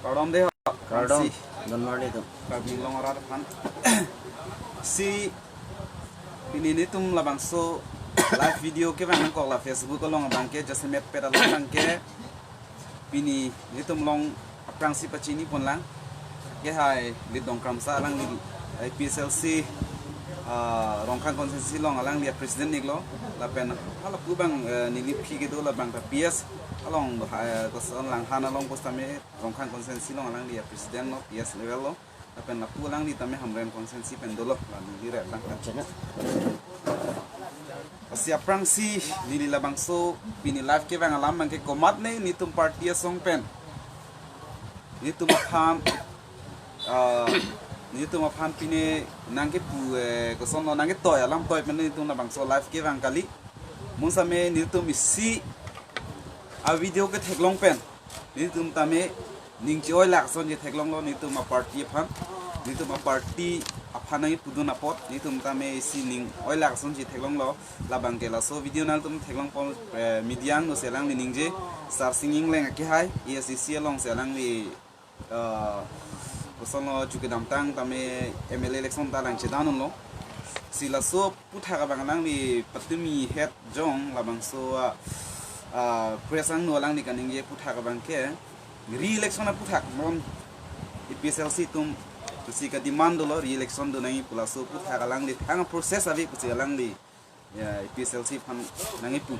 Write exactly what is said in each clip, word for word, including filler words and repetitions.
Kardom dei ho. Kardom. Si. Good morning to. Karbi Anglong arat aphan. Si pini nelitum labangso live video kevang nangkok la Facebook along abangke jasemet pet along abangke pini nelitum along aphrangsi pachini ponlang. Kehai Lidong Kramsa alangli A P H L C, ah, Rongkhang constituency along alangli president iklo. Lapen hala pu abang, eh, neli aphi kedo labang ta P S along, eh, koson Langhan along kositame Rongkhang constituency along alangli president lo, P S level lo. Lapen lapu alangli tame Hamren constituency pen dolo, la neli rek lang. Lasi aphrangsi neli labangso pini live kevang alam abangke komatne nelitum party asong pen nelitum aphan, ah, nelitum aphan pine nangkepu, eh, kosonlo nangketoi alam toi pen nelitum labangso live kevang kali. Bonsitame nelitum isi a video ketheklong pen nelitum tame ning che-oilak asonsi theklonglo nelitum a party aphan. Nelitum a party aphan nangkepudun apot nelitum tame isi ning oilak asonsi theklonglo. Labangke laso video nangtum theklong pon, eh, media angno si alangli ningje Sarsing Engleng akehai A S D C along si alangli, eh, kosonlo chu kedamtang tame M L A election ta lang chedan unlo. Si laso aputhak abang alangli patumi het jong labangso, ah, ah, press angno alangli kaningje aputhak abangke re-election aputhak non A P H L C atum si ka-demand dolo re-election do nangji pu laso aputhak alangli thang process ave pusi alangli, ya, A P H L C aphan nangkipu.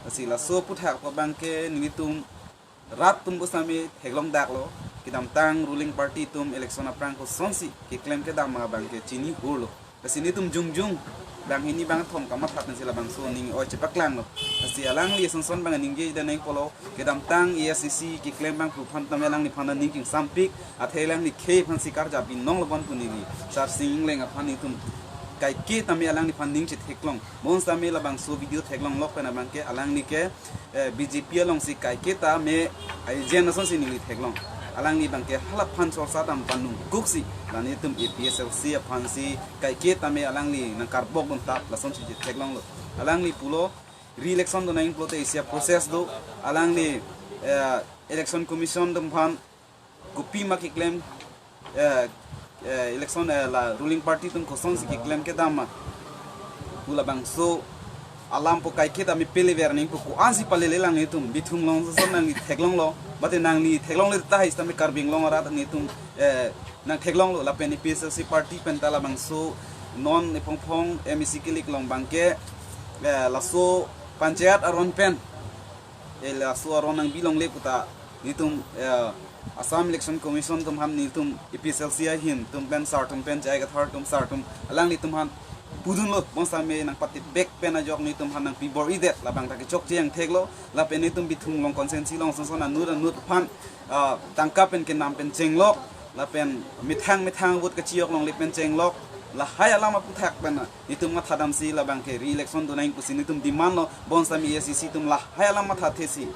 Si laso aputhak abangke nelitum rat atum bonsitame theklong daklo, kedamtang ruling party atum election aphrang kosonsi keklem kedam abangke chini hurlo. Lasi nelitum jongjong bang hini bang thom kamatha pensi labangso ning oi chepaklanglo. Lasi alangli sonson abang ningje dan nangkolo, kedamtang A S D C keklem abangphu aphan tame alangliphan ning kingsampik, athe alangli khei aphansi karjap binong lo bon pu neli Sarsing Engleng aphan nelitum kaike tame alangliphan ning chetheklong. Bonsitame labangso video theklonglok pen abangke alangli ke, eh, B J P alongsi kaike tame agent asonsi neli theklong. Alangli abangke hala aphan sorsa dam panung kuksi, la nelitum A P H L C aphansi kaike tame alangli nangkarbok dun tap lasonsi theklonglo. Alangli pulo re-election do nangji pulote isi a process do, alangli, eh, election commission atum aphan kopima keklem, eh, eh, election, eh, la ruling party atum kosonsi keklem kedam ma pu labangso alam po kaike tame pele ver nangji pu ko-ansi palele lang nelitum Bithung along sonson nangli theklonglo, mate nangli theklongle tahai sitame Karbi Anglong arat nelitum, eh, nangtheklonglo lapen A P H L C party pen ta labangso non ephongphong M A C kilik along abangke, eh, laso panchayat aron pen, eh, laso aron nangbilongle pu ta nelitum, eh, Assam Election Commission atum aphan nelitum A P H L C ahin atum pen sar atum pen J I Kathar atum sar atum alanglitum aphan pudunlo, bonsitame nangpatibek pen ajok nelitum aphan nangpi bor-idet, labang ta kechokche angthek lo, lapen nelitum Bithung along constituency along sonson anut anut aphan, ah, tangka pen kenam pen chenglok, lapen methang methang vote kachiyok longle pen chenglok, lahai alam aputhak pen nelitum mathadamsi labangke re-election do nangji pusi nelitum demand lo, bonsitame A S D C atum lahai alam mathathesi,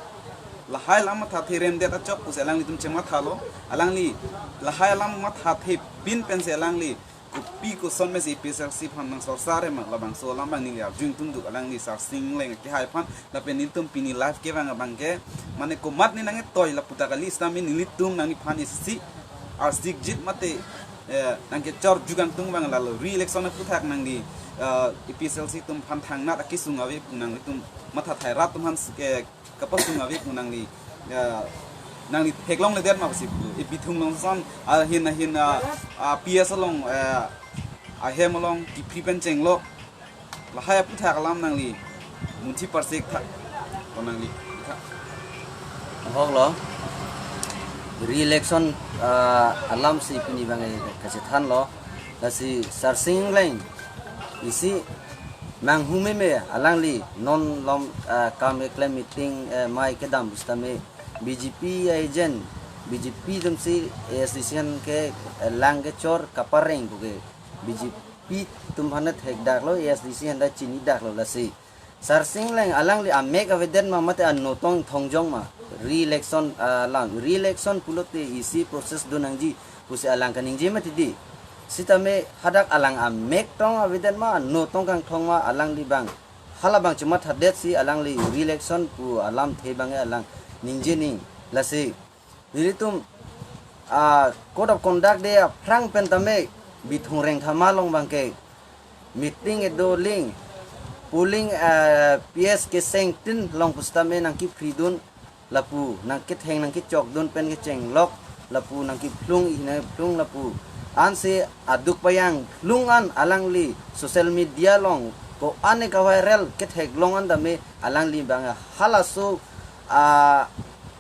lahai alam mathathe remdet achok pusi alanglitum chemathalo, alangli lahai alam mathathe pin pensi alangli kopi koson mesi A P H L C aphan nangsorsa re ma, labangso alam abang neli arju ingtungduk, alangli Sarsing Engleng akehai aphan, lapen nelitum pini live kevang abangke, mane komatne nangketoi lapu ta kali sitame nelitum nangliphan isi arsikjit mate, eh, nangkechor jukang tung abang lalo re-election aputhak nangli, eh, A P H L C atum aphan thangnat akesung ave pu nanglitum mathathai rat atum aphan, eh, kapasung ave pu nangli, eh, nangli theklongledet ma pusi pu. I Bithung along sonson ahin ahin, ah, ah, P S along, eh, ahem along Kiphire pen chenglok, lahai aputhak alam nangli munthi parsik tha, to nangli tha. Ahok lo, re-election, ah, alamsi pini abang kachethanlo, lasi Sarsing Engleng isi manghu meme alangli non lom, ah, kam keklem meeting, eh, mai kedam sitame B J P agent, B J P atumsi A S D C aphan ke, eh, lang kechor kapareng puke B J P atum aphan thekdaklo, A S D C aphan ta chinidaklo lasi. Sarsing Engleng alangli amek avedet ma mate anotong thongjong ma. Re-election, ah, alam. Re-election pulote isi process do nangji pusi alang kaningje mati di. Sitame hadak alang amek tong avedet ma, anotong kangthong ma alangli abang. Hala abang chemathadetsi alangli re-election pu alamthe abang alang ningje nang. Lasi Nelitum, ah, code of conduct de aphrang pen tame Bithung Rengthama along abangke meeting kedo aling, polling, ah, P S keseng tin along pusitame nangkepridun lapu, nangketheng nangkechokdun pen kechenglok lapu, nangkephlung i nangkephlung lapu. Ansi aduk payang phlung an alangli social media along ko-an ke viral ketheklong an tame alangli abang halaso, ah,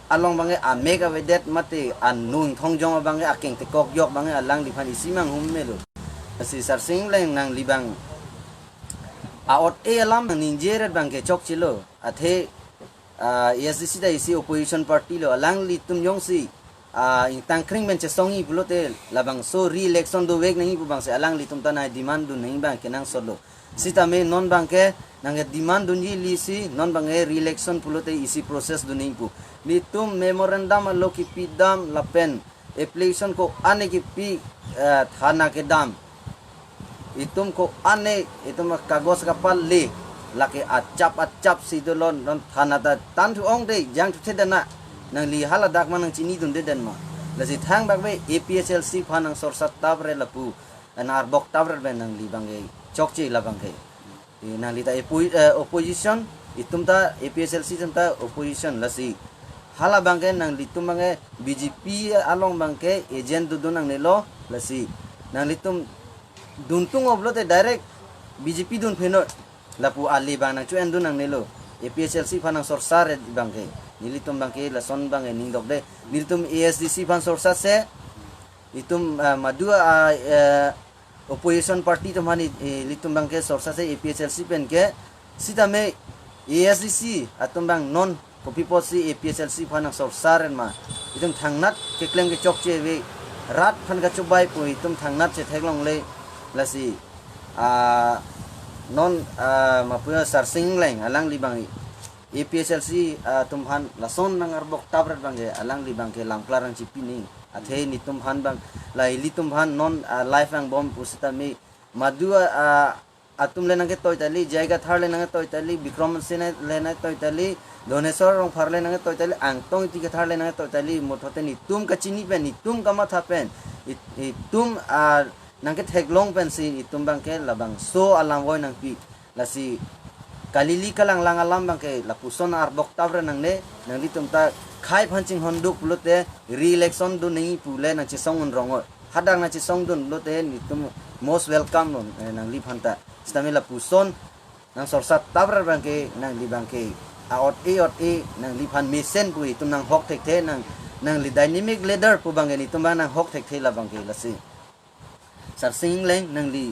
along abangke amek avedet mate anung thongjong abangke akeng tekok yok abangke alangliphan isi manghum melo. Lasi Sarsing Engleng nangli abang a-ot-e alam nangningje ret abangke chokchelo. Athe, ah, A S D C ta isi opposition party lo, alanglitum jongsi, ah, ingtangkring pen chesongji pulote labangso re-election dovek nangji pu abangsi alanglitum ta nangdemand dun nangji abang kenangsot lo. Sitame non abangke nangkedemand dunji ili si, non abangke re-election pulote isi process dun nangji pu. Nelitum memorandum alo kepidam lapen application ko-an ke kipi, eh, thana kedam. Itum ko-an ke, itum kagos kapale, lake achap achap si dolo, non thana ta tangthu ong de, jangthu the dana. Nangli haladak ma nangchinidunde den ma. Lasi thangbak ave A P H L C aphan nangsorsa tap ret lapu, nang-arbok tap ret pen nangli abangke chokche la abangke. Eh, nangli ta oppo-, eh, opposition, itum ta A P H L C itum ta opposition lasi. Hala abangke nanglitum abangke B J P along abangke agent dodun nangnelo lasi. Nanglitum duntung pulote direct B J P dun pheno lapu ali abang nangcho-en dun nangnelo. A P H L C aphan nangsorsa ret abangke. Nelitum abangke lason abangke ning dokde. Nelitum A S D C aphan sorsa se itum, ah, madu a, eh, opposition party atum aphan i-, ilitum abangke sorsa se A P H L C pen ke, sitame A S D C atum abang non kopi apotsi A P H L C aphan nangsorsa ret ma. Itum thangnat keklem kechokche ave, rat aphan kachobai pu itum thangnat chetheklongle lasi. Ah, non, ah, mapuya Sarsing Engleng alangli abang A P H L C, ah, atum aphan lason nang-arbok tap ret abangke alangli abangke lamklar nangchipi nangji. Athe nelitum aphan abang, la ilitum aphan non, ah, live angbom pusitame madu, ah, atum le nangketoi tali, J I Kathar le nangketoi tali, Bikram Hanse le nangketoi tali, Dhaneswar Rongphar le nangketoi tali, Angtong Ingti Kathar le nangketoi tali, muthote nelitum kachini pen, nelitum kamatha pen, it-, itum, ah, nangketheklong pensi itum abangke labangso alam voi nangpi. Lasi kalili kalanglang alam abangke lapuson arbok tap ret nangne, nanglitum ta khei aphan chinghon duk pulote re-election dun nangji pule nangchesong un rong oi. Hadak nangchesong dun pulote nelitum most welcome lo, eh, nangliphan ta. Sitame lapuson nangsorsa tap ret abangke, nangli abangke a-ot-e ot-e, nangliphan mesen pu itum nanghok thekthe, nang, nangli dynamic leader pu abangke nelitum abang nanghok thekthe la abangke lasi. Sarsing Engleng nangli,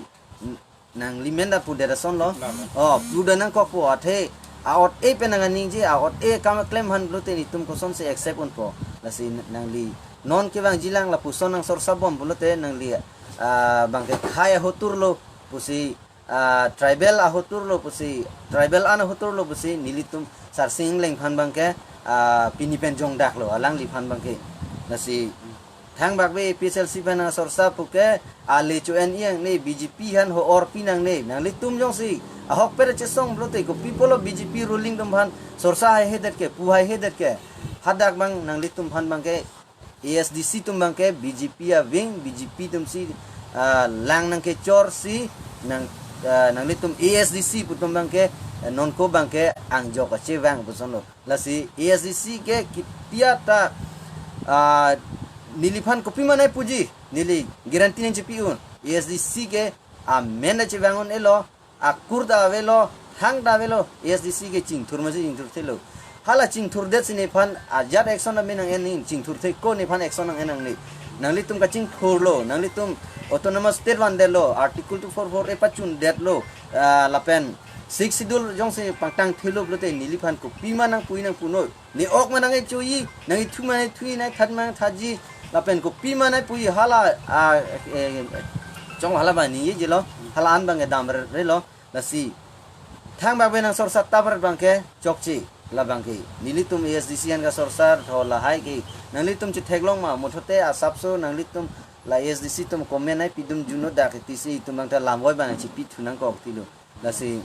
nangli men ta pudet ason lo. Lalo. Oh, pudet nangkokpo athe a-ot-e pen nangkaningje, a-ot-e akam keklem aphan pulote nelitum kosonsi accept unpo. Lasi nangli non kevangjilang lapuson nangsorsa bom pulote nangli, ah, abangke khei ahotur lo pusi, ah, tribal ahotur lo pusi, tribal an ahotur lo pusi nelitum Sarsing Engleng aphan abangke, ah, pini pen jongdak lo alangliphan abangke. Lasi thangbak ave A P H L C aphan nangsorsa puke, ale cho-en-i nangne, B J P aphan ho-or pi nangne, nanglitum jongsi ahokpet chesong pulote kopi apotlo B J P ruling atum aphan sorsa haihedet ke, pu haihedet ke. Hadak abang nanglitum aphan abangke A S D C atum abangke B J P a-wing, B J P atumsi, ah, lang nangkechorsi, nang, ah, nanglitum A S D C pu atum abangke, eh, nonko abangke angjok achevang puson lo. Lasi A S D C ke ketia ta, ah, neliphan kopima nangpuji, neli guarantee nangchipi un. A S D C ke amen ta chevang un-elo, akur ta avelo, thang ta avelo, A S D C ke chingthur masi chingthurthelo. Hala chingthurdet si nephan ajat action amen nang-en nangji, chingthurthe ko nephan action nang-en nangne. Nanglitum kachingthurlo, nanglitum autonomous state vandetlo, Article two four four A pachundetlo, ah, lapen Sixth Schedule jongsi pangtangthelo pulote neliphan kopima nangpuji nangpunoi. Ne ok ma nangkechoji, nangkethu ma nangkethuji, nangkethat ma nangkethatji, lapen kopima nangpuji hala, ah, eh, chong hala abang ningje lo, hala an abangke dam re, relo, lasi. Thangbak ave nangsorsa tap ret abangke chokche la abangke. Nelitum A S D C aphan kasorsa tho lahai ke. Nanglitum chetheklong ma, muthote asapso nanglitum la A S D C atum comment nangpidun juno dak tisi itum abangta lam voi abang chipithu nangkok tilo. Lasi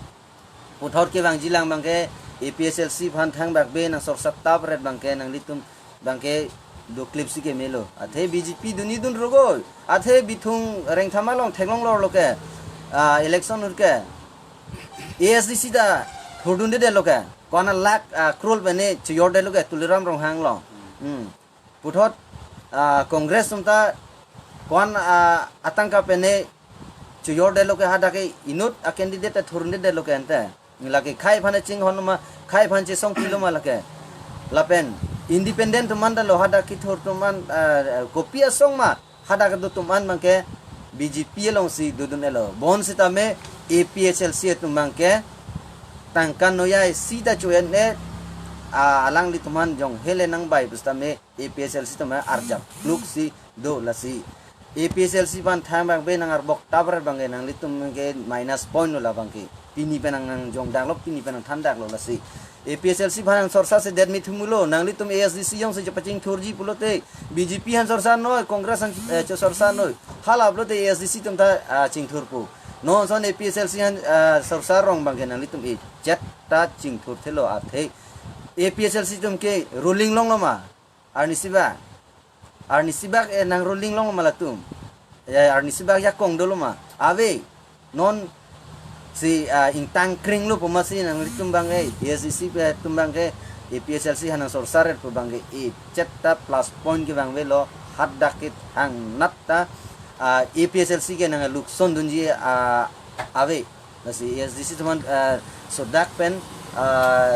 puthot kevangjilang abangke A P H L C aphan thangbak ave nangsorsa tap ret abangke nanglitum abangke do clip si kemelo. Athe B J P dunji dun rogoi. Athe Bithung Rengthama along theklong lor lo ke. Ah, election ahut ke. A S D C ta thurdunde det lo ke. Ko-an lakh, ah, crore pen ne chejordetlo ke Tuliram Ronghang along. Hmm. Puthot, ah, Congress atum ta ko-an, ah, atangka pen ne chejordetlo ke hadak ke inut a candidate ta thurdunde det lo ke ante. Lake khei aphan chinghon ma, khei aphan chesong pilo ma lake. Lapen independent atum an ta lo hadak kethur atum an, ah, kopi asong ma hadak kedo atum an abang ke B J P alongsi dodun-etlo. Bonsitame A P H L C atum abang ke tangka noyai si ta cho-en-e, ah, alanglitum aphan jong hele nangbai pusitame A P H L C atum arjap pluk si do lasi. A P H L C aphan thangbak be nang arbok tabar abang ke nanglitum ke minus point lo labang ke. Pini pen nang, nang jongdaklo, pini pen nang thandaklo lasi. A P H L C aphan nang sorsa se det mi thumulo, nanglitum A S D C jongsi chepachingthurji pulote, B J P aphan sorsa noi, Congress aphan, eh, che sorsa noi. Hala pulote A S D C atum ta, ah, chingthurpo. Non ason A P H L C aphan, ah, sorsa rong abang ke nanglitum echet ta chingthurthelo athe. A P H L C atum ke ruling longlo ma. Arnisi bak. Arnisi bak, eh, nang ruling long ma latum. Eh, arnisi bak jakong dolo ma. Ave. Non si, ah, ingtang kring lo pu ma si nanglitum abang, eh, A S D C atum abang ke, A P H L C aphan nang sorsa ret pu abang ke, echet ta plus point ke abang avelo, hadak ke thangnat ta, ah, A P H L C ke nang lukson dunji, ah, ave. Lasi A S D C atum aphan, ah, sodak pen, ah,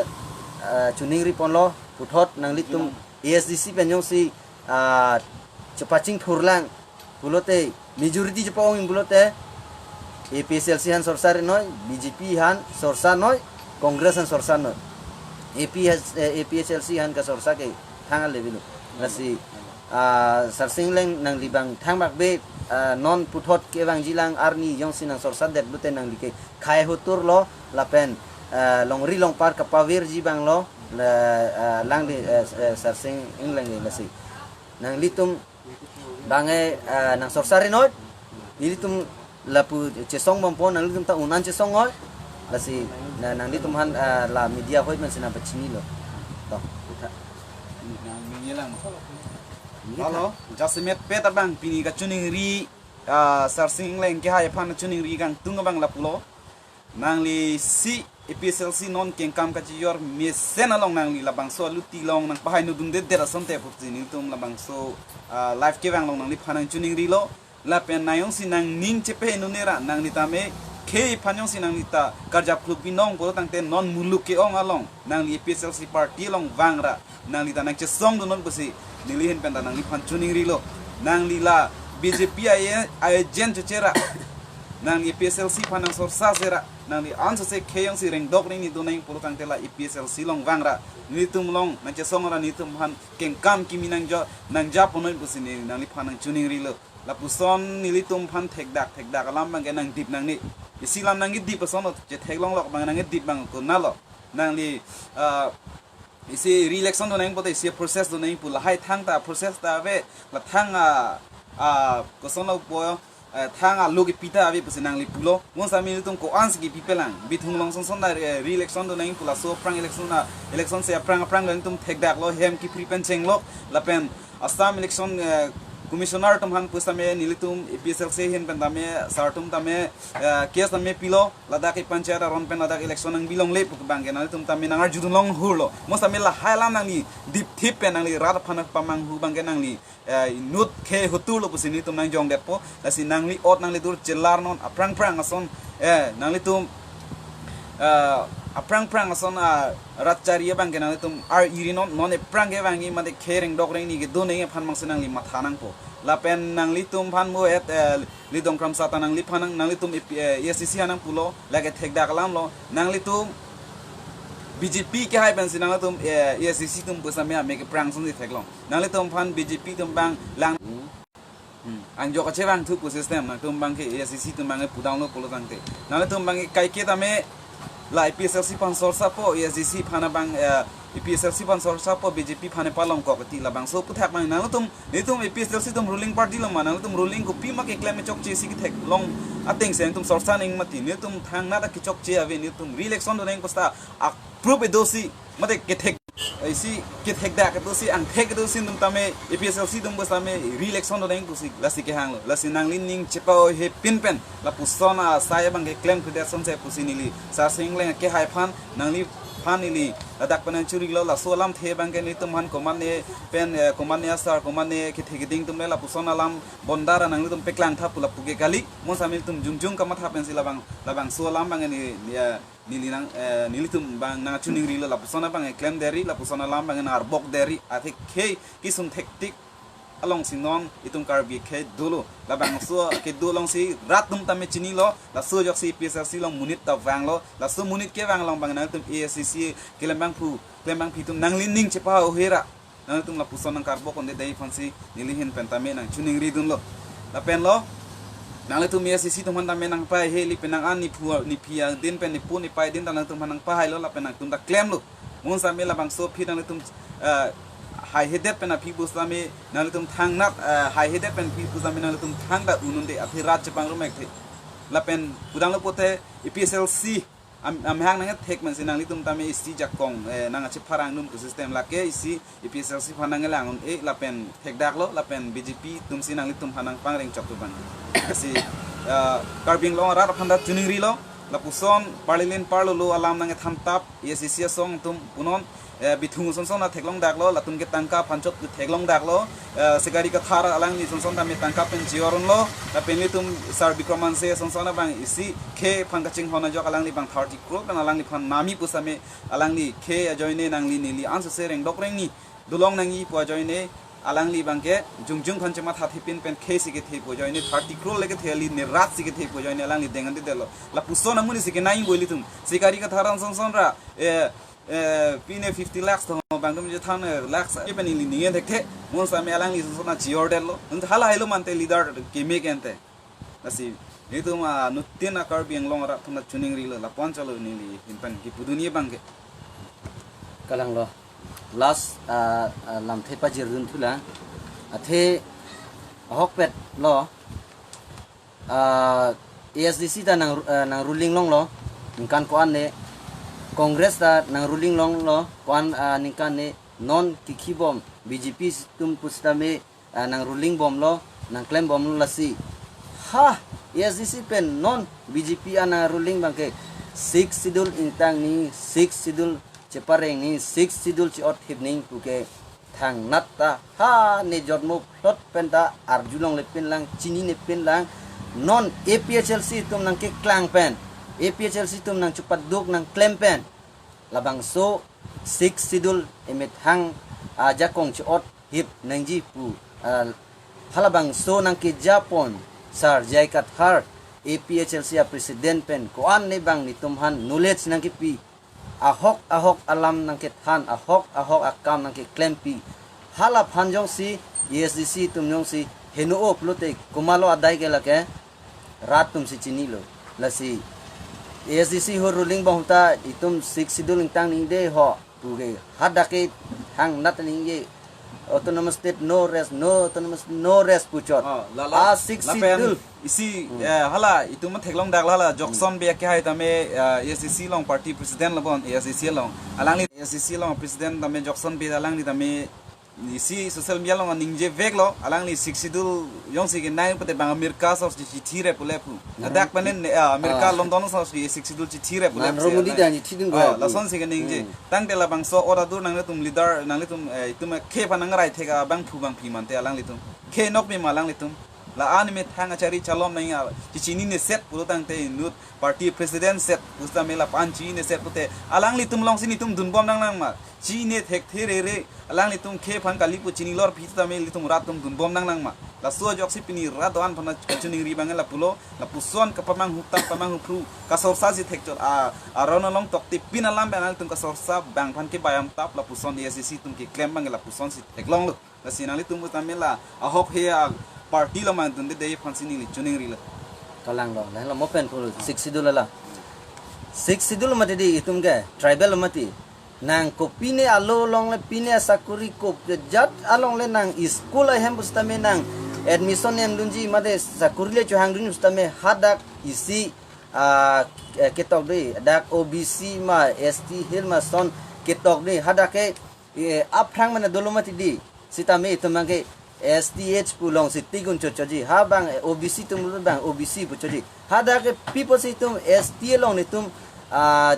ah, choningri ponlo, puthot nanglitum A S D C pen jongsi, ah, chepachingthurlang pulote, majority chepa-ong pulote, A P H L C aphan sorsa ri noi, B J P aphan sorsa noi, Congress aphan sorsa noi. A P H, eh, A P H L C aphan ke sorsa ke thang ale bilo. Lasi, ah, Sarsing Engleng nangli abang thangbak be, ah, non puthot kevangjilang arni jongsi nang sorsa det pulote nangli ke khei hotur lo lapen, ah, longri longpar kapavirji abang lo, la, ah, alangli, eh, eh, Sarsing Engleng le lasi. Nanglitum abang ke, ah, nang sorsa ri noi, nelitum lapu chesong bompo, nanglitum ta un-an chesong noi, lasi, na, nanglitum aphan, ah, la media ahoi pen si nang pachinilo. To. Halo, jasemet pet abang pini kachoningri, ah, Sarsing Engleng kehai aphan choningri kangtung abang lapulo. Nangli si A P H L C non kengkam kachijor mesen along nangli labangso aluti along nang pahai nudun det det asonte pusi nelitum labangso, ah, live kevang along nangliphan nang choningrilo. Lapen nang jongsi nangning chepehe nune ra nangli tame khei aphan jongsi nangli ta karjap kluk binong pulo tangte non muluk ke-ong along nangli A P H L C party along vang ra nangli ta nang chesong dunnon pusi neli ahin pen ta nangliphan choningrilo. Nangli la B J P a-, a-agent choche ra, nangli A P H L C aphan nang sorsa se ra, nangli ansose khei jongsi rengdok rengni donang pulo tangte la A P H L C along vang ra, nelitum along nang chesong ra nelitum aphan kengkam kimi nang jo, nang ja ponoi pusi ne nangliphan nang choningrilo. Lapuson nelitum aphan thekdak thekdak alam abang ke nangdip nangne. Isi alam nangkedip ason lo, chetheklong lok abang nangkedip abang konatlo. Nangli, ah, isi re-election donang pote isi process donang pu lahai thangta process ta ave, la thang a, a, koson lo po, eh, thang a lo kepi ta ave pusi nangli pulo. Bonsitame nelitum ko-ansi kepi pelang. Bithung along sonson ta re-, re-election donang pu laso aphrang election a, election se aphrang aphrang nelitum thekdaklo hem kepri pen chenglok. Lapen Assam Election, eh, Commissioner atum aphan pusitame nelitum A P H L C ahin pen tame sar atum tame, eh, case tame pilo, ladak ke panchayat aron pen ladak election nangbi longle pu abang ke nangtum tame nang arjudun longhurlo. Bonsitame lahai alam nangli dipthip pen nangli rat aphan pamanghu abang ke nangli, eh, inut khei hotur lo pusi nelitum nang jongdetpo. Lasi nangli ot nangli dur chelar non aphrang phrang ason, eh, nanglitum, eh, aphrang phrang ason, ah, rat chari abang ke nanglitum ar-iri non, non ephrang kevangji mate khei rengdok rengni kedo nangji aphan mangse nangli matha nangpo. Lapen nanglitum aphan mo et, eh, Lidong Kramsa ta nangliphan nang, nanglitum A P, eh, A S D C aphan nang pulo, lake thekdak alam lo, nanglitum B J P kehai pensi nanglitum, eh, A S D C atum pusitame ame kephrang ason si theklong. Nanglitum aphan B J P atum abang lang. Hmm. Angjok kachevangthu pu system, nangtum abang ke A S D C atum abang ke pudang lo pulo tangte. Nanglitum abang ke kaike tame la A P H L C aphan sorsapo, A S D C aphan abang, eh, A P H L C aphan sorsapo, B J P aphan palongkok ti labangso aputhak abang nangtum, nelitum A P H L C atum ruling party lo ma, nangtum ruling kopima keklem chokche si ketheklong ateng si nangtum sorsa nang mati, nelitum thangnat ta kechokche ave, nelitum re-election donang pusita approve do si, mate kethek Isi kethekdak kedo si, angthek kedo si, atum tame A P H L C atum bus tame re-election do deng pusi lasi kehanglo. Lasi nangli ning chepa-o-he pin pen lapuson asai abangke klemkledet sonse pusi neli Sar Sing Engleng kehai aphan, nangliphan neli ladak pen nangchurilo. Laso alamthe abangke nelitum aphan komatne pen, eh, komatne asar, komatne kethe keding atum le lapuson alam bondara nanglitum peklangtha pu lapu ke kali. Mo sami tum jongjong kamatha pensi labang, labangso alam abang ni, ya, neli nang, eh, nelitum abang nangchiningrilo, lapuson abang klemdet ri, lapuson alam abang nang arbokdet ri, athe khei kesung thektik alongsi non itum Karbi akhei dolo. Labangso kedo alongsi rat atum tame chinilo, laso ajoksi A P H L C along monit ta vanglo, laso monit kevang along abang nangtum A S D C keklem abangphu, keklem abangpi atum nangli ning chepa-o-he ra, nangtum lapuson nangkarbok un'edetji aphansi neli ahin pen tame nangchiningridunlo. Lapen lo, nanglitum A S D C atum aphan tame nangpahai heli pen nang an nephu, nephi adin pen nepu nepai adin ta nangtum aphan nangpahailo, lapen nangtum ta klemlo. Mo sami labangso aphi nanglitum, eh, haihedet pen aphi bus tame nanglitum thangnat, eh, haihedet pen aphi bus tame nanglitum thangta un-un'edet, athe rat chepangrum ekthe. Lapen pudanglo pote A P H L C am, amahang nangthek mansi nanglitum tame isi jakong, eh, nangchepharang dun ke system lake isi A P H L C aphan nanglang un-e lapen thekdaklo, lapen B J P atumsi nanglitum aphan nangpangreng chok tu abang. Si, eh, Karbi Anglong arat aphan ta chiningrilo, lapuson parlilin parlolo alam nangthan tap, A S D C asong atum punon, eh, Bithung sonson ta theklongdaklo, latum ke tangka aphan chot theklongdaklo, eh, Sikari Kathar alangli sonson tame tangka pen chior unlo, lapen nelitum Sar Bikram Hanse sonson abang isi khei aphan kachinghon ajok alangli abang thirty crore pen alangliphan nami pusitame alangli khei ajoine nangli neli ansose rengdok rengni dolong nangji pu ajoine alangli abangke jongjong aphan chemathathe pin pen kheisi kethe pu ajoine thirty crore le kethe, ali ne rat si kethe pu ajoine alangli deng un'edetlo. Lapuson amonit si kenai bo ilitum. Sikari Kathar an sonson ra, eh, eh, pine fifty lakhs to abang atum je than, eh, lakhs, eh, pen ili ningen thekthe. Mo sami alangli sonson ta chiordetlo. Hala helo mante leader keme kente. Lasi, itum, ah, nutin a Karbi Anglong arat aphan chiningrilo, lapu-an chalo neli ahin pen kipudunji abangke. Kalanglo. Last, ah, ah, lamthe pajirdun thulang. Athe ahokpet lo. Ah, A S D C ta nang, ah, nang ruling longlo. Ningkan ko-an ne. Congress ta nang ruling longlo. Ko-an, ah, ningkan ne. Non kikhibom B J P atum pusitame, ah, nang ruling bomlo, nang klem bomlo lasi. Ha, A S D C pen non B J P an nang ruling abangke Sixth Schedule ingtang nangji, Sixth Schedule chepareng nangji, Sixth Schedule chi-ot hip nangji puke thangnat ta. Ha, ne jotmo plot pen ta arjulongle pinlang, chinine pinlang. Non A P H L C atum nangkeklang pen, A P H L C atum nangchepaduk nangklem pen labangso Sixth Schedule emethang ajakong chi-ot hip nangji pu, ah, halabangso nangkejapon Sar J I Kathar A P H L C a president pen ko-an ne abang netum aphan knowledge nangkepi, ahok ahok alam nangkethan, ahok ahok akam nangkeklempi. Halaphan jongsi A S D C atum jongsi heno-o pulote komatlo adai ke lake, rat atumsi chinilo. Lasi A S D C ahut ruling bom ta itum Sixth Schedule ingtang nangji ho puke hadak ke thangnat nangji, autonomous state no rest, no autonomous no rest puchot. Ah, lala, ah, Sixth lapen Schedule. Isi, hmm, eh, hala itum theklongdak hala Jokson Bey akehai tame, eh, A S D C along party president lo bon, A S D C along. Alangli A S D C along president tame Jokson Bey alangli tame isi social media along ningjeveklo, alangli Sixth Schedule jongsi kenai pute bang America asosi chithi re pule pu. Narendra Modi. Adak panen, eh, America, ah, London asosi Sixth Schedule chithi re pule pu. Narendra Modi si ta chithi dun, ah, re pu. Lasonsi keningje. Hmm. Tangte labangso ora dur nanglitum leader, nanglitum, eh, itum khei aphan nangrai thek abangphu abangpi mante alanglitum. Khei nokmi ma alanglitum. La-an emethang achari chalom nangji, ah, chichinine set pulo tangte inut party president set pusitame lapu-an chinine set pute alanglitum alongsi netum dunbom nanglang ma. Chine thekthe rere, alanglitum khei aphan kali pu chinilor pusitame ilitum rat atum dunbom nanglang ma. Laso ajoksi pini rat do-an aphan kachiningri abang lapulo, lapuson kapamanghu tap pamanghu phru, kasorsa si thekchot, a, aron along tokte pin alam pen alanglitum kasorsa abang aphan kebayam tap, lapuson A S D C atum keklem abang lapusonsi theklonglo. Lasi nanglitum pusitame la ahok he a party lo mandunde dei aphansi neli chiningrilo. Kalanglo, la lo mo pen pu Sixth Schedule la. Sixth Schedule mati di itum ke tribal mati. Nang kopine alo along le pine asakuri kop ke jat along le nang school ahem pusitame nang admission nemdunji mate sakuri le chohangdun pusitame hadak isi, ah, eh, ketok di, dak O B C ma, S T Hill ma ason ketok di, hadak ke eh, aphrang mane dolo mati di. Sitame itum abangke S T H pu alongsi tik un chotchotji. Ha abang, eh, O B C atum abang O B C pu chotji. Hadak ke pi apotsi itum S T along netum, ah,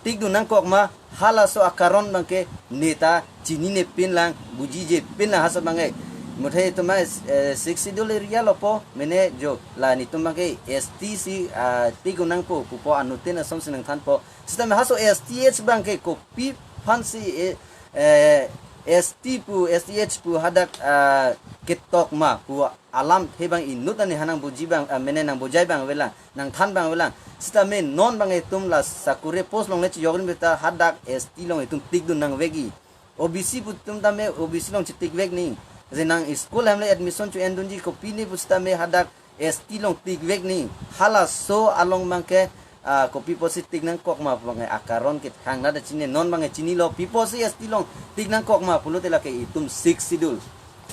tikdun nangkok ma, halaso akaron abangke neta chininepin lang, bujijepin lang halaso abangke. Muthe itum, eh, Sixth Schedule area lo po, mane jo la netum abangke S T si, ah, tikdun nangpo pupo, anuttin asonsi nangthanpo. Sitame halaso S T H abangke kopi aphansi, eh, eh, S T pu, S T H pu hadak, ah, ketok ma pu alamthe abang inut ani ha nangbuji abang, ah, mane nangbujai abang avelang, nangthan abang avelang. Sitame non abang itum la sakuri post along le chiyok rim beta hadak S T along itum tikdun nangvekji. O B C pu atum tame O B C along chitikvek ni. Je nang school hem le admission cho-endunji kopine pusitame hadak S T along tikvek ni. Halaso along abangke, ah, kopi apotsi tik nangkok ma abangke akaron kethang nada chini, non abangke chinilo, pi apotsi S T along tik nangkok ma pulote lake itum Sixth Schedule.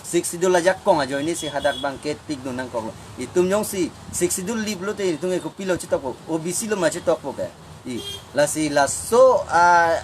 Sixth Schedule ajakong ajoinesi hadak abangke tikdun nangkoklo. Itum jongsi Sixth Schedule li pulote itum ke kopilo chitokpo, O B C lo ma chitokpo ke. I, lasi laso, ah,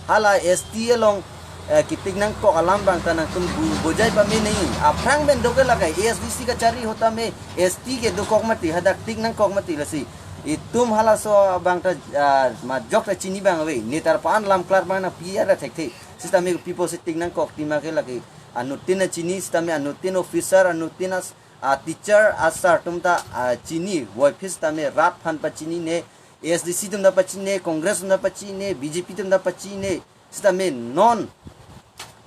hala S T along, eh, kitik nangkok alam abang ta nangtum bu-, bujai pame nangji. Aphrang pen doke lake A S D C kachari ahut tame S T ke dokok mati, hadak tik nangkok mati lasi. Itum halaso abang ta, ah, majok ta chini abang ave. Netar pan lam klar abang nangpi ara thekthe. Sitame pi apotsi tik nangkok tima ke lake anuttin chini, sitame anuttin officer, anuttin as-, ah, teacher, asar atum ta, ah, chini, voiphit sitame rat aphan pachinine, A S D C atum ta pachinine, Congress atum ta pachinine, B J P atum ta pachinine, sitame non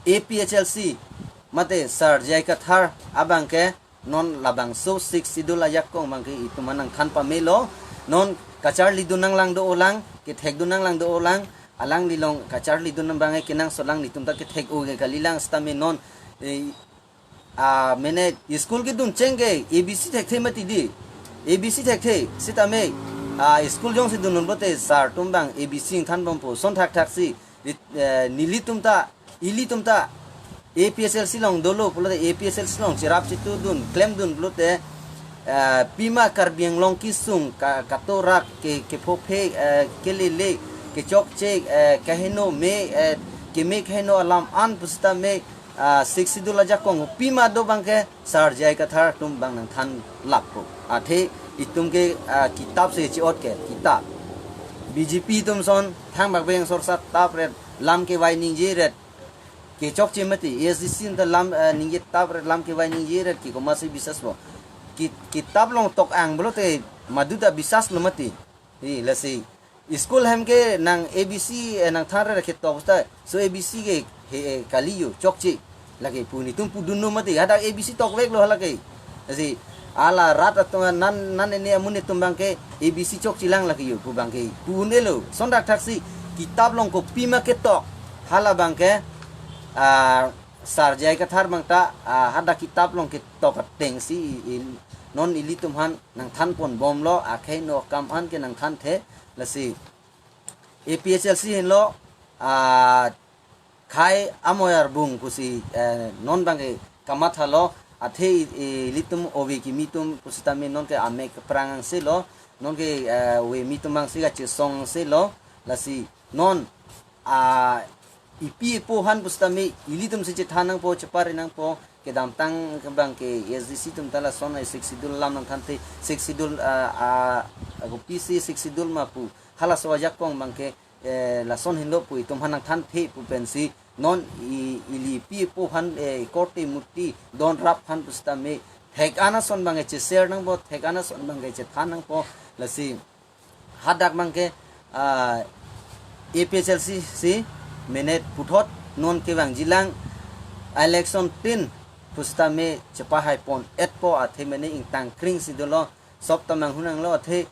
A P H L C, mate Sir J I Kathar abangke non labangso Sixth Schedule ajakong abangke itum nangthan pamelo, non kacharlidun nanglang do-olang, kethekdun nanglang do-olang, alanglilong kacharlidun abangke kenangsotlang, netum ta kethek-o ke kalilang sitame non, eh, ah, mane school kedun cheng ke A B C thekthe mati di. A B C thekthe sitame, ah, school jongsi dun un pulote sar atum abang A B C ingthan bompo, son thakthaksi, lit-, eh, nelitum ta, ilitum ta A P H L C along dolo pulote A P H L C along cherap chetudun, klemdun pulote, eh, pima Karbi Anglong kesung ka-, katorak ke, kephophe, eh, kelele, kechokche, eh, kaheno me, eh, keme kaheno alam an pusitame, ah, Sixth Schedule ajakong pima do abangke Sir J I Kathar atum abang nangthan lappo. Athe itum ke, ah, kitap si chi-ot ke, kitap. B J P atum son thangbak beng sorsa tap ret, lam kevai ningje ret, kechokche mati, A S D C ta lam, eh, ningje tap ret, lam kevai ningje ret, ke komatsi bisas po. Ki-, kitap along tok-ang pulote madu ta bisas lo mati. Hi, lasi school hem ke nang A B C, eh, nangthan re ketok ta, so A B C ke he, eh, kali yo, chokche. Lake pu netum pudun no mati, hadak A B C tokveklo halake. Lasi hala rat atum nan, nan ene amun netum abangke A B C chokche lang lake yo pu abangke pu un-elo. Son thakthaksi kitap along kopi ma ketok, hala abangke, ah, Sir J I Kathar abang ta, ah, hadak kitap along ketok atengsi i, i, non ilitum aphan nangthan pon bomlo, akhei no akam an ke nangthanthe, lasi A P H L C henlo, ah, khei amoi arbung pusi, eh, non abangke kamathalo, athe i, i, ilitum ove kimi atum pusitame non ke amek prang angse lo, non ke, eh, ove kimi atum abangsi kachesong angse lo, lasi non, ah, epi epo aphan pusitame ilitum si chethan nangpo, chepare nangpo, kedamtang ke abangke A S D C atum ta lason ai Sixth Schedule alam nangthanthe, Sixth Schedule, ah, ah, kopisi Sixth Schedule ma pu, halaso ajakong abangke, eh, lason henlo pu itum aphan nangthanthe pu pensi non i, ili epi epo aphan, eh, korte murti donrap aphan pusitame thek-an ason abangke che-share nangpo, thek-an ason abangke chethan nangpo, lasi hadak abangke, ah, A P H L C si mane puthot non kevangjilang election tin pusitame chepahai pon-etpo, athe mane ingtang kring si dolo, sop ta manghunanglo, athe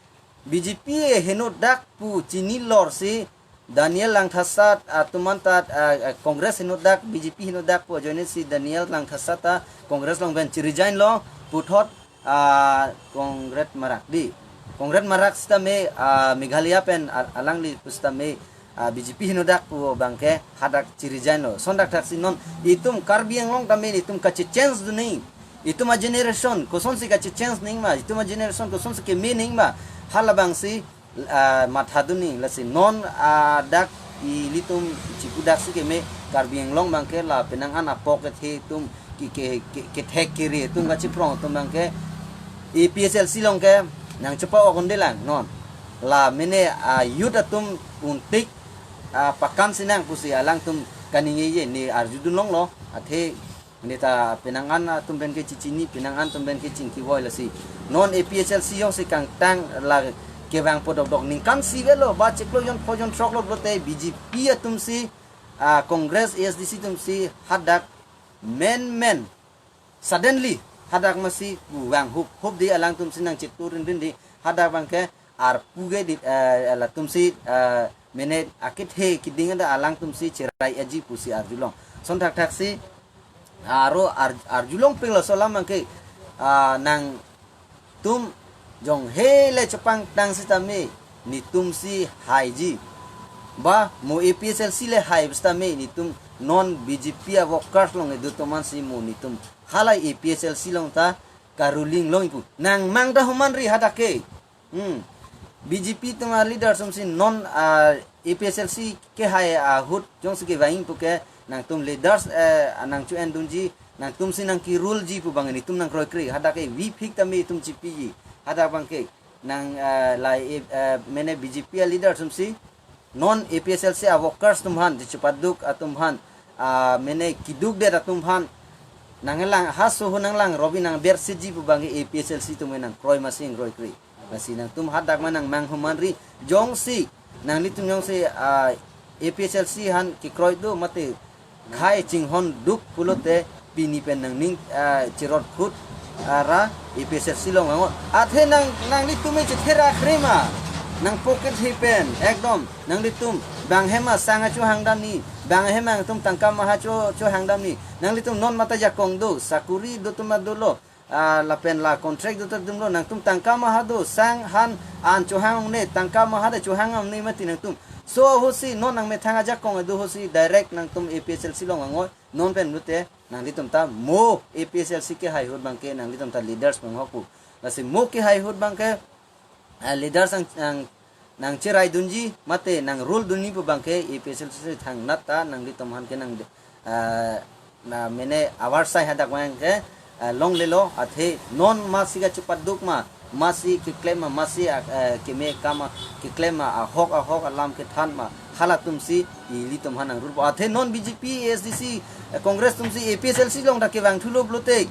B J P henodak pu chini lorsi Daniel Langthasa atum anta, ah, ah, Congress henodak, B J P henodak pu ajoinesi Daniel Langthasa ta Congress along pen chi-resign lo, puthot, ah, Conrad Marak di. Conrad Marak sitame, ah, Meghalaya pen al-, alangli pusitame, ah, B J P henodak pu abangke hadak chi-resign lo. Son thakthaksi non itum Karbi Anglong tame itum kache-change dun nangji. Itum a-generation kosonsi kache-change nangji ma, itum a-generation kosonsi keme nangji ma, hala abangsi, ah, mathadun nangji, lasi non, ah, dak ilitum chipudaksi keme, Karbi Anglong abangke la penang an apok kethe atum ki ke, ke, kethek kere atum kachiprong atum abangke A P H L C along ke nangchepa-ok un'edelang non. La mene a-youth atum untik a pakan sinang pusi alangtum kaningjeje, ne arjudun longlo, athe neta penang an atum pen ke chechini, penang an atum pen ke chingkivoi lasi. Non A P H L C jongsi kangtang la kevangpo dokdok ningkan isi avelo, ba chiklo jon pho jon throklo pulote B J P atumsi, ah, Congress, A S D C atumsi hadak menmen suddenly hadak masi vanghup hup di, alangtumsi nangchetu rinrin di, hadak abangke arpu ke di, eh, latumsi, eh, mene akethe keding ada alangtumsi cherai-etji pusi arjulong. Lason thakthaksi aro ar, arjulong peng laso alam abangke, ah, nangtum jong hele chepangtang sitame netumsi haiji. Ba mo A P H L C le hai sitame netum non B J P a-workers along kedo atum ansi mo netum halai A P H L C along ta karuling longji pu. Nangmang ta homan ri hadak ke. Hmm. B J P atum a-leaders atumsi non, ah, A P H L C kehai ahut jongsi kevang puke nangtum leaders, eh, nangcho-endunji, nangtumsi nangki-ruleji pu abang netum nangkroikre. Hadak ke vepik tame itum chepiji. Hadak abangke nang, eh, la, eh, mene B J P a-leaders atumsi non A P H L C a-workers atum aphan, di chepaduk atum aphan, ah, mene keduk det atum aphan, nanglang haso ho nanglang robi nang bersetji pu abangke A P H L C atum nangkroi masi nangkroikre. Lasi nangtum hadak ma nangmang homan ri, jongsi nanglitum jongsi, ah, A P H L C aphan kekroi do mate khei chinghon duk pulote pini pen nangning, ah, cherot khut, ah, ra A P H L C along ango. Athe nang, nanglitum me chethera kre ma, nang pocket he pen ekdom nanglitum bang hem asang achohang damji, bang hem nangtum tangka maha cho, chohang damji. Nanglitum non mate jakong do, sakuri do atum ma dolo, ah, lapen la contract do atum dolo, nangtum tangka maha do, sang han an chohang un'e, tangka maha de chohang un'e mati nangtum. Laso ahutsi non nangmethang ajakong do ahutsi direct nangtum A P H L C along ango. Non pen pulote nanglitum ta mo A P H L C kehai ahut abangke nanglitum ta leaders pen hokpo. Lasi mo kehai ahut abangke, ah, leaders nang, nang, nangcheraidunji mate nang-ruledunji pu abangke A P H L C thangnat ta nanglitum aphan ke nang, ah, na mene avarsai hadak abangke, ah, longlelo, athe non masi kachepaduk ma, masi keklem ma, masi, ah, eh, keme akam ma keklem ma, ahok ahok alam kethan ma, halatumsi ilitum aphan nangrulpo. Athe non B J P, A S D C, eh, Congress atumsi A P H L C along ta kevang thulo pulote,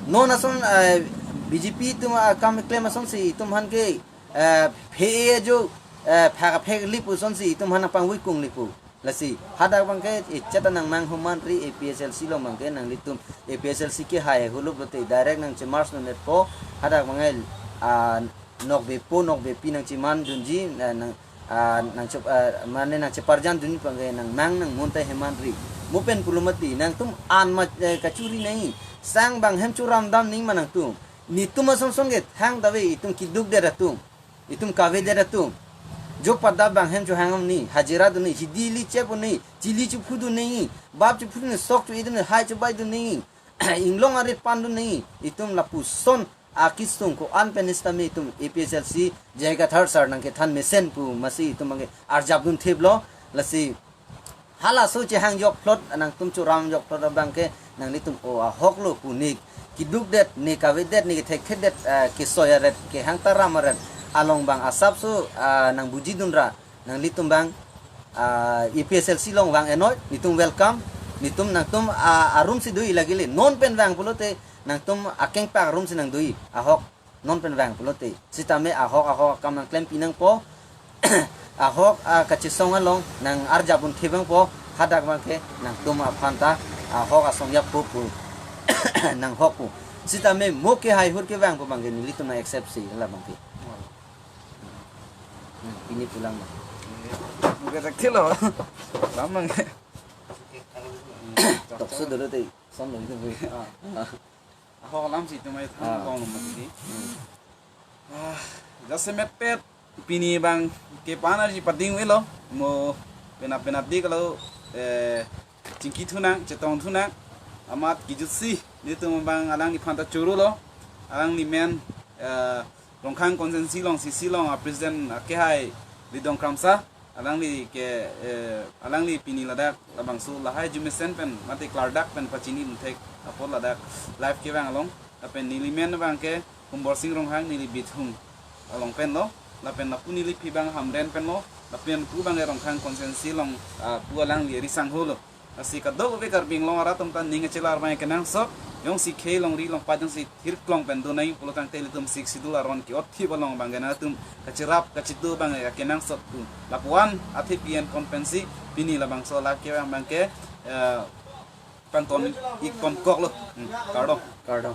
non ason, eh, B J P atum akam keklem asonsi itum aphan ke, eh, phe-e ajo, eh, phak phek lipu asonsi itum aphan nangpangvoi kung lipu. Lasi hadak abangke echat nangmang homan ri A P H L C along abangke nanglitum A P H L C kehai ahut lo pulote direct nangchemarch non-etpo, hadak abangke, ah, nokbepo nokbepi nangchemandunji, ah, nang, ah, nangchep, ah, mane nangcheparjandunji abangke nangmang nangmun ta heman ri. Mo pen pulo mati nangtum an ma, eh, kachuri nangji, sang bang hem choram damji ma nangtum. Netum ason son ke thangta ave, itum keduk det atum, itum kave det atum. Jo pada bang hem chohang damji, hajira dunji, hidi ili chep unji, chili chophu dunji, bap chophu dunji, sok cho-e dunji, hai chobai dunji, inglong arit pan dunji, itum lapuson akesung ko-an pen sitame itum A P H L C J I Kathar sir nangkethan mesen pu masi itum abangke arjapdun thiplo. Lasi halaso chehang jokphlot, nangtum choram jokphlot abangke nanglitum o ahok lo pu ne keduk det, ne kave det, ne kethek det, eh, kesoi aret, kehang taram aret along abang asapso, ah, nangbujidun ra nanglitum abang, ah, A P H L C along vang-enoi, netum welcome, netum nangtum, ah, arumsi do-i lagile, non pen vang pulote nangtum akengpak arumsi nangdo-i, ahok non pen vang pulote. Sitame ahok ahok akam nangklempi nangpo, ahok, ah, kachesong along nang-arjapdun thip nangpo, hadak abangke nangtum aphan ta ahok asong yappo pu nanghok pu. Sitame mo kehai ahut kevang pu abangke nelitum nang-accept si la abangke. Hmm, pini pulang ma. Oke, tak thilo. Lamang. Tokso dolo te, som lo itu. Ah. Ahok alamsi itum ai than, ah, kong lo mati. Hmm. Ah, jasemet pet pini abangke pan arji pading avelo, mo penap penap di kalau, eh, chingki thunang, chetong thunang, amat kejutsi netum abang alangliphan ta choro lo, alangli men, eh, Rongkhang constituency along C C along a-president akehai Lidong Kramsa, Alangli ke, eh, alangli pini ladak labangso lahai arjumesen pen mate klardak pen pachini umthek apot ladak live kevang along. Lapen neli men abang ke Kumbor Sing Ronghang, neli Bithung along pen lo. Lapen lapu neliphi abang Hamren pen lo. Lapen pu abang ke Rongkhang constituency along, ah, pu alangli ri sangho lo. Lasi kadokave Karbi Anglong arat atum ta ning kachelar abang kenangsot, jongsi khei longri longpat jongsi thirklong pen do nai pulo tangte ilitum Sixth Schedule aron ke-ot thip along abang ke nangtum kachirap kachitu abang ke kenangsot tu. Lapuan athe P N kon pensi pini labangso live kevang abang ke, eh, pangton ik konkoklo. Hmm, kardom. Kardom.